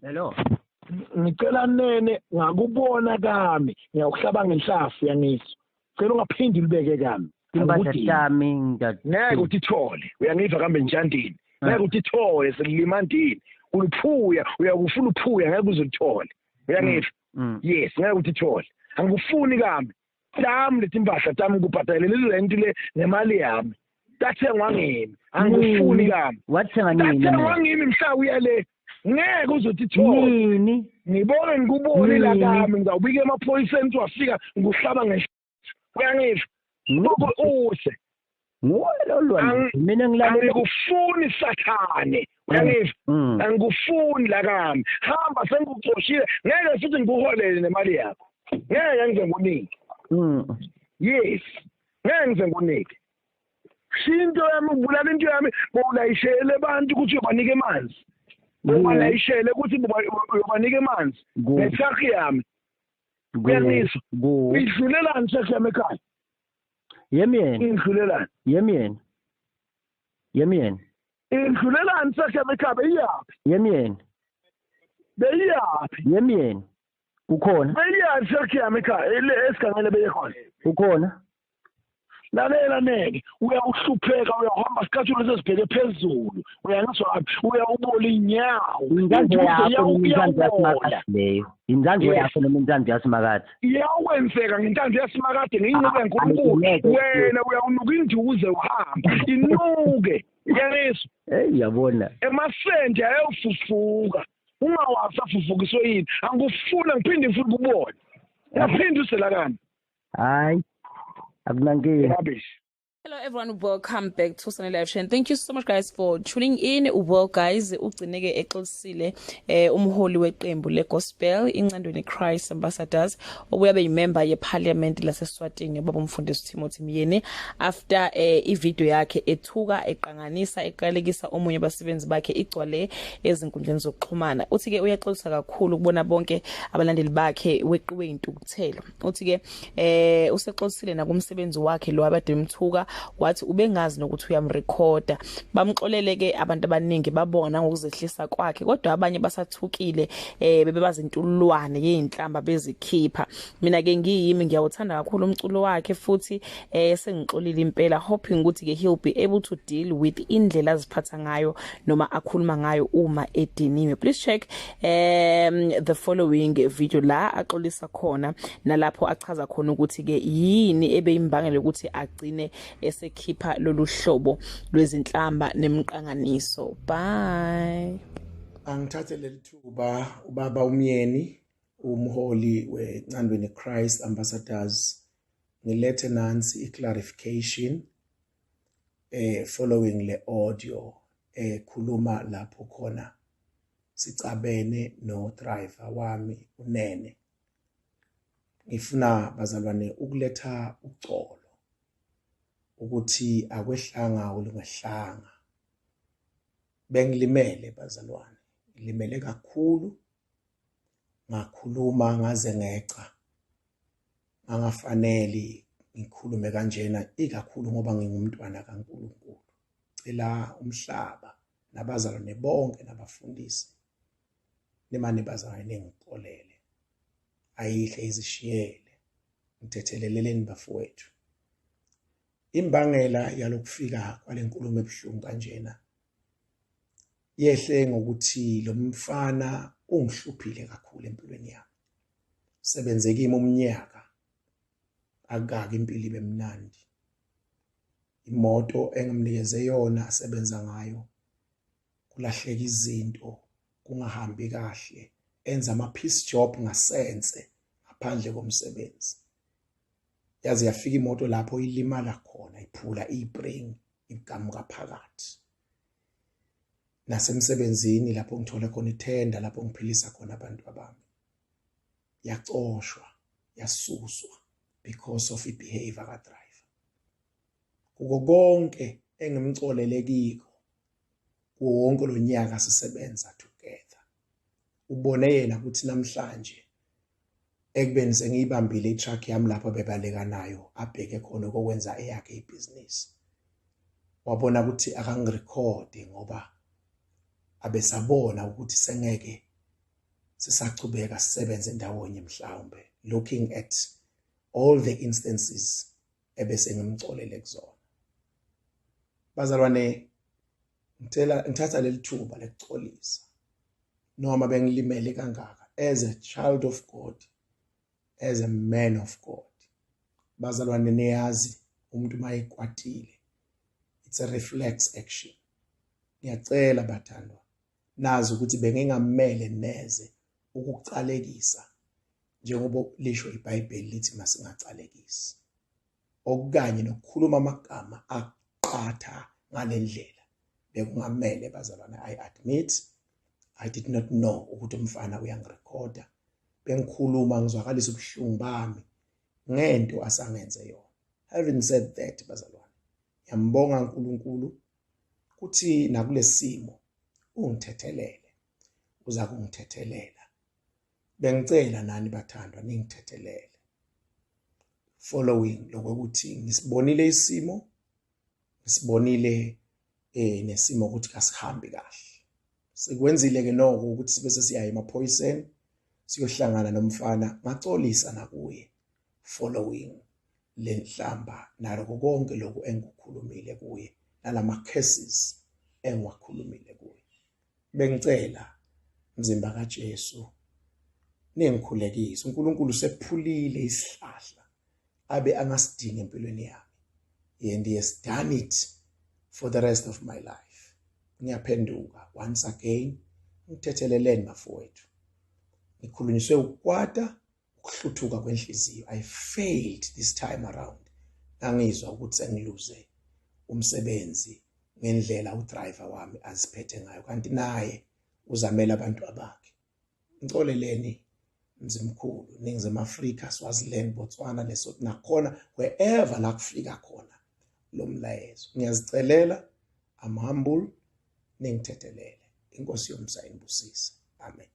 Hello. Ngicela nene ngakubona kami ngiyawuhlaba ngenhlafu uyangizwa. Cela ungaphindi ulibeke kami. Impahla Angikudingi. tami ngida Ngeke utithole uyangiva kambe njandini. Ngeke utithole sekulimandini. Uluphuya uyakufuna uphuya ngeke uzulithole. Uyangiva? Yes, ngeke utithole. Angikufuni kami. Tami leti impahla tami kubhadalele irent le nemali yami. Tathengwa ngimi. Angikufuni Nini? kami. Wathenga nini? Tathengwa mina? ngimi mhla uya le. Ngeke uzotithole. Nini? Ngibone ngikubone la Nini? kami ngizawubika emaphoyiseni ukuthi wafika ngikuhlaba nge uyangiva Lokho use Nguwe lo lwana. Mina ngilalela. Angikufuni sathane uyangiva angikufuni la kami hamba sengikuxoshile ngeke futhi ngikuholele nemali yakho ngeke ngize ngikunike yes ngeke ngize ngikunike shiya into yami ubulala into yami bowulayishele abantu ukuthi uyobanika amanzi bobalayishele ukuthi uyobanika amanzi ngetruck yami uyangizwa Ku idlulelani truck yami ekhaya Yemyeni. Idlulelani Yemyeni. Yemyeni. Idlulelani truck yami ekhaya beyiyaphi Yemyeni. Beyiyaphi Yemyeni. Ukhona? Beyiyaphi truck yami ekhaya le esigangele beyekhona Ukhona? Lalela neke uyawuhlupheka uyahamba isicathulo sesibheke phezulu uyangizwa kabi uyawubola inyawo Intanzo Induze yakho noma intanzo iyawola yasimakade leyo. Intanzo Yes. yakho noma intanzo yasimakade. Iyawenzeka ngentando yasimakade ngiyinceku Ah, yaNkulunkulu angeke. wena uyawunuka induze uhamba inuke uyangizwa Hey yabona. Emasende ayafufuka ungawazi afufukiswe yini angikufuna ngiphinde ngifune ukubona ungaphinde usela kami Hayi. Akunankinga. Rubbish. Hello everyone, welcome back to Sunday Live Show. And thank you so much guys for tuning in. Well guys, ugcineke exolisile umholi weqembu legospel Incandweni Christ Ambassadors obuya beyimember yeparliament laseSwatini baba umfundisi Timothy Myeni after ivideo yakhe ethuka eqanganisa eqalekisa omunye basebenzi bakhe igcwale ezinkundleni zokuxhumana. Uthi ke uyaxolisa kakhulu kubona bonke abalandeli bakhe weqiwe intukuthelo. Uthi ke usexolisile nakumsebenzi wakhe lo abade emthuka wathi ubengazi nokuthi uyamrekhoda. Bamxolele ke abantu abaningi babona ngokuzehlisa kwakhe kodwa abanye basathukile bebebazintulwane yeinhlamba bezikhipha. Mina ke ngiyimi ngiyawuthanda kakhulu umculo wakhe futhi sengixolile impela hoping ukuthi ke he'll be able to deal with indlela aziphatha ngayo noma akhuluma ngayo uma ediniwe. Please check the following video la axolisa khona nalapho achaza khona ukuthi ke yini ebeyimbangela ukuthi agcine esekhipha lolu hlobo lwezinhlamba nemqanganiso. Bye. Angithathe leli thuba ubaba umyeni umholi weNcandweni Christ Ambassadors ngilethe nansi i-clarification following le audio ekhuluma lapho khona sicabene no driver wami unene. Ngifuna bazalwane ukuletha uxolo ukuthi akwehlanga olungehlanga. Bengilimele bazalwane, ngilimele kakhulu, ngakhuluma ngaze ngeca angafanele ngikhulume kanjena ikakhulu ngoba ngingumntwana kaNkulunkulu. Cela umhlaba nabazalwane bonke nabafundisi nimane bazalwane ningixolele, ayihle izishiyele, ngithetheleleni bafowethu. Imbangela yalokufika kwalenkulumo ebuhlungu kanjena yehle ngokuthi lo mfana ungihluphile kakhulu empilweni yami. Sebenze kimi umnyaka akukake impilo ibe mnandi. Imoto engimnikeze yona asebenza ngayo kulahleka izinto kungahambi kahle, enza ama piece job ngasense ngaphandle komsebenzi. Yaze yafika imoto lapho ilimala khona iphula i-spring igamuka phakathi. Nasemsebenzini lapho ngithole khona ithenda lapho ngiphilisa khona abantu abami yacoshwa yasuswa because of i-behavior ka-driver. Kuko konke engimcolele kiko kuwo wonke lo nyaka sisebenza together, ubone yena ukuthi namhlanje ekubeni sengiyibambile i-truck yami lapho bebaleka nayo abheke khona ukwenza eyakhe ibhizinisi, wabona ukuthi akangirekhodi ngoba abesabona ukuthi sengeke Sisachubeka sisebenze ndawonye mhlawumbe, looking at all the instances ebese ngimcolele kuzona. Bazalwane, ngicela ngithatha leli thuba lekuxolisa noma bengilimele kangaka as a child of God, as a man of God. Bazalwane, niyazi umuntu mayekwatile, it's a reflex action. Ngiyacela bathandwa, nazi ukuthi bengingamele neze ukucalekisa, njengoba lisho iBhayibheli lithi masingacalekisi, okanye nokukhuluma amagama aqatha ngalendlela bekungamele. Bazalwane, I admit I did not know ukuthi umfana uyangirekhoda. Bengikhuluma ngizwakalisa ubuhlungu bami ngento asangenze yona. Having said that, bazalwane, ngiyambonga uNkulunkulu kuthi nakulesimo ungithethelele, uza kungithethelela. Bengicela nani bathandwa ningithethelele following lokuthi ngisibonile isimo, ngisibonile nesimo ukuthi kasihambi kahle. Sikwenzile ke noko ukuthi sibe sesiya emaphoyiseni, siyohlangana nomfana, ngaxolisa nakuye following lenhlamba naloko konke lokhu engikukhulumile kuye nalama cases engiwakhulumile kuye. Bengicela mzimba kaJesu ningikhulekise. uNkulunkulu sephulile isihlahla abe angasidinga empilweni yami, and he has done it for the rest of my life. Ngiyaphenduka once again, ngithetheleleni bafowethu. Ngikhulunyiswe ukukwata, ukuhluthuka kwenhliziyo. I failed this time around. Ngangizwa ukuthi sengiluze umsebenzi ngendlela udriver wami aziphethe ngayo, kanti naye uzamela abantu abakhe. Ngicoleleni Mzimkhulu, Ningizimu Afrika, Swaziland, Botswana, Lesotho, nakhona wherever la kufika khona lo mlayezo. Ngiyazicelela, I'm humble, ningithethelele. Inkosi yomsa inibusise. Amen.